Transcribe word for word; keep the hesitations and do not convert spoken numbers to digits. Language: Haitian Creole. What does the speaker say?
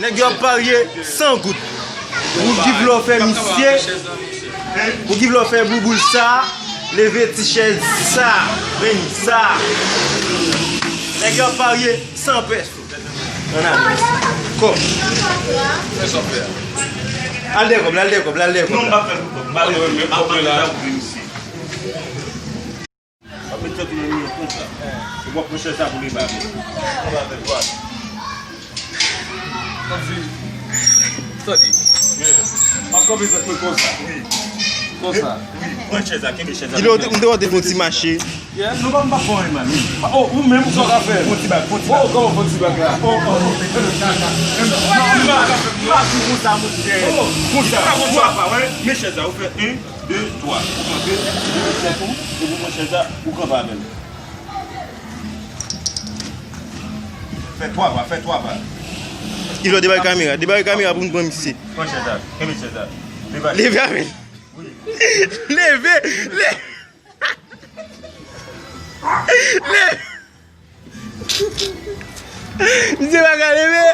Nèg yo ap parye san goud. Pou ki vle w fè misye, pou ki vle w fè bouboul sa, leve ti chèz sa, vini sa. Nèg yo ap parye san pèso. Ann ale. Kòb. Al dèyè kòb la, al dèyè kòb la, al dèyè kòb la. Non, m pa fè pou kòb. M pa fè pou kòb la. W ap met tèt ou nan miyo konsa. Epi w ap pran chèz sa pou li ba mwen. Tande. M ap kanpe tèt mwen konsa. Konsa. Wi, pran chèz la, kenbe chèz la. Li te, m te wè w te fè yon ti mache. Yeah, nou pa, m pa fè anyen mal, wi. Oh, ou menm, sa w ka fè? Fè yon ti bak, fè yon ti bak. Oh, kòman fè yon ti bak la? Oh, oh, oh. M pa, m pa di konsa, monchè. Konsa. Twa pa, wè. Men chèz la, ou fè en. De, twa. Ou kanpe, ou met tèt ou, epi ou pran chèz la, ou kanpe avè l. Fè twa pa, fè twa pa. Izo, debare kamera, debare kamera pou m pran misye. Pran chèz la, kenbe chèz la. Leve avè l. Leve avè l. Wi. Leve, le-, le-, misye pa ka leve.